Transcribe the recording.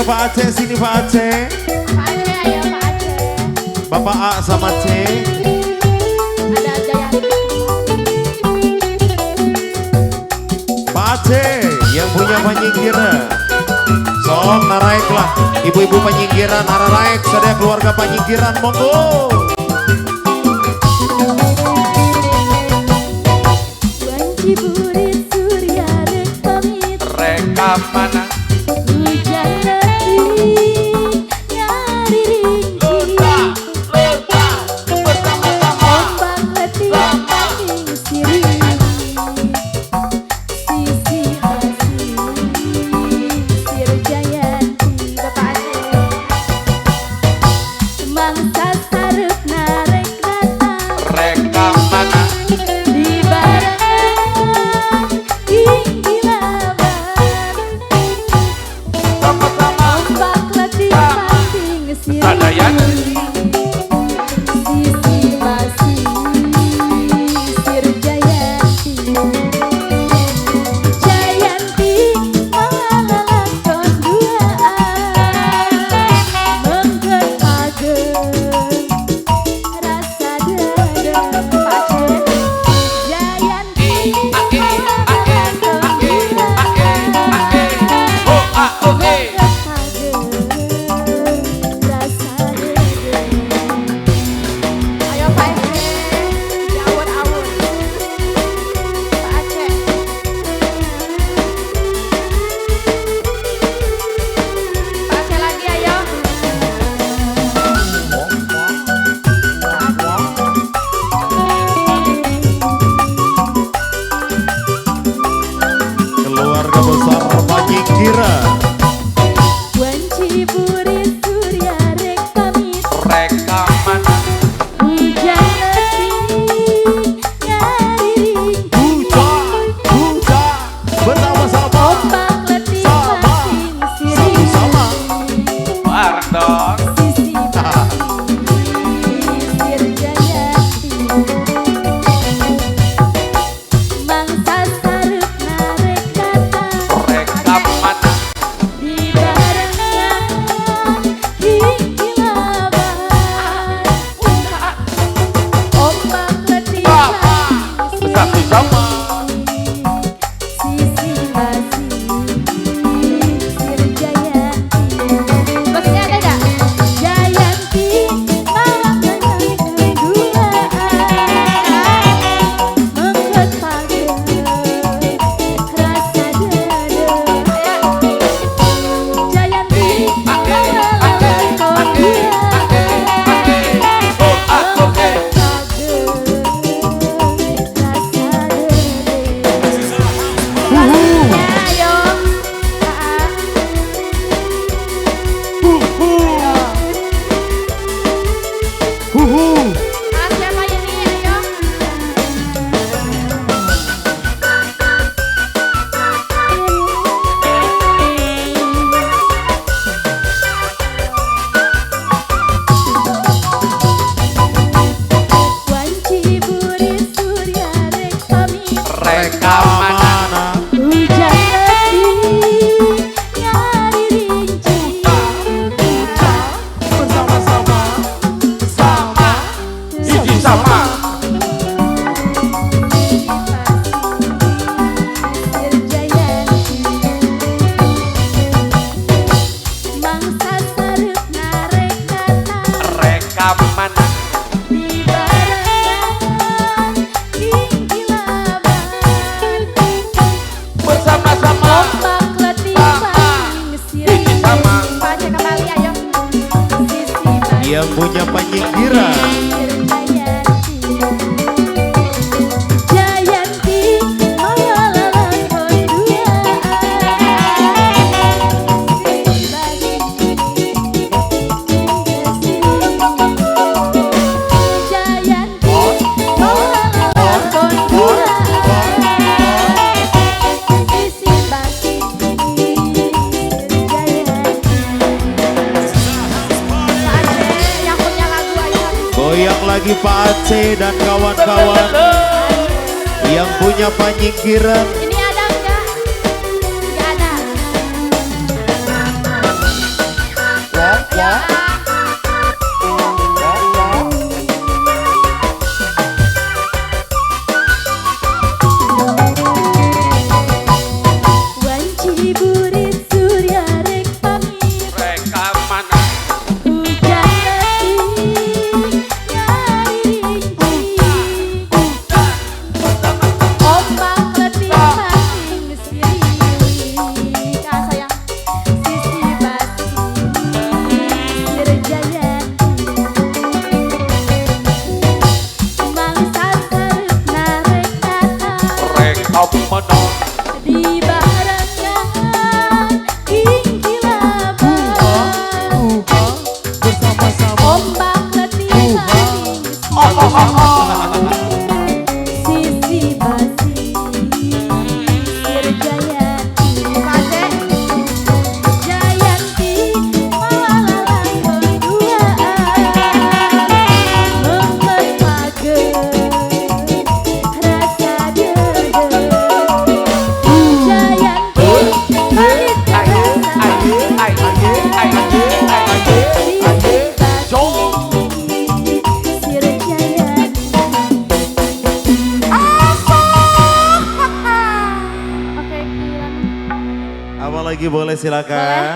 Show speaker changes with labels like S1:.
S1: Pak Aceh, sini Pak Aceh.
S2: Pak Aceh, ayo Pak Aceh.
S1: Bapak A sama C.
S2: Ada Jayanti.
S1: Pak Aceh yang punya Panyingkiran. Sok naraek lah, ibu-ibu Panyingkiran, naraek, sadaya keluarga Panyingkiran, monggo.
S2: Wanci burit surya rek pamit.
S3: Reka mana?
S2: Hujan letih nyari rinci.
S3: Bersama-sama.
S2: Ombak letih tanding sirih. Sisi masih Sir Jayanti. Bapak Aceh. Mangsa sarep narek datang.
S3: Reka mana?
S2: Di barengan tinggi laban.
S3: Sama-sama.
S2: Ombak letih tanding sirih.
S3: Sadayana.
S2: Sisi masih Sir Jayanti. Jayanti malalakon duaan. Mengket pageng rasa dada. Pak Aceh. Jayanti malalakon duaan.
S3: O A O E.
S2: Mengket pageng rasa dada. Ayo Pak Aceh, di awur-awur. Pak Aceh. Pak Aceh lagi ayo.
S1: Keluarga besar Panyingkiran.
S2: Wanci burit surya rek pamit.
S3: Reka mana?
S2: Hujan letih nyari rinci.
S1: Hujan, hujan, bersama-sama.
S2: Ombak letih
S1: Sama.
S2: mancing sirih.
S1: Sama.
S3: Bareng dong.
S2: Sisi masih Sir Jayanti. Mangsa sarep narek datang.
S3: Reka mana?
S2: Di barengan hinggi laban. Ombak letih mancing
S3: Satu
S2: sirih.
S3: sama.
S2: Sisi masih Sir Jayanti. Maksudnya ada nggak? Jayanti malam duaan. Mengket pageng rasa dada. Jayanti malalakon duaan.
S3: O A O E.
S2: Mengket pageng rasa dada. Lagunya ayo. Pak A. Ayo.
S1: Huhu.
S2: Ah, siapa ini? Ayo. Wanci burit surya rek pamit.
S3: Reka mana?
S2: Hujan letih nyari rinci.
S1: Bersama-sama.
S3: Sama. Hiji sama.
S2: Sir Jayanti. Mangsa sarep narek datang.
S3: Reka mana?
S2: Di barengan tinggi laban.
S3: Bersama-sama.
S2: Ombak letih
S3: Sama.
S2: mancing sirih.
S3: Hiji sama.
S2: Pak Aceh kembali ayo. Sisi masih
S1: Yang punya Panyingkiran.
S2: Sir Jayanti. Jayanti malalakon duaan. Sisi masih Jayanti malalakon duaan. Sisi masih Sir Jayanti. Pak Aceh yang punya lagu ayo.
S1: Goyang lagi Pak Aceh dan kawan-kawan yang punya Panyingkiran.
S2: Ini ada enggak? Enggak ada.
S1: lagi boleh silakan.
S2: Boleh.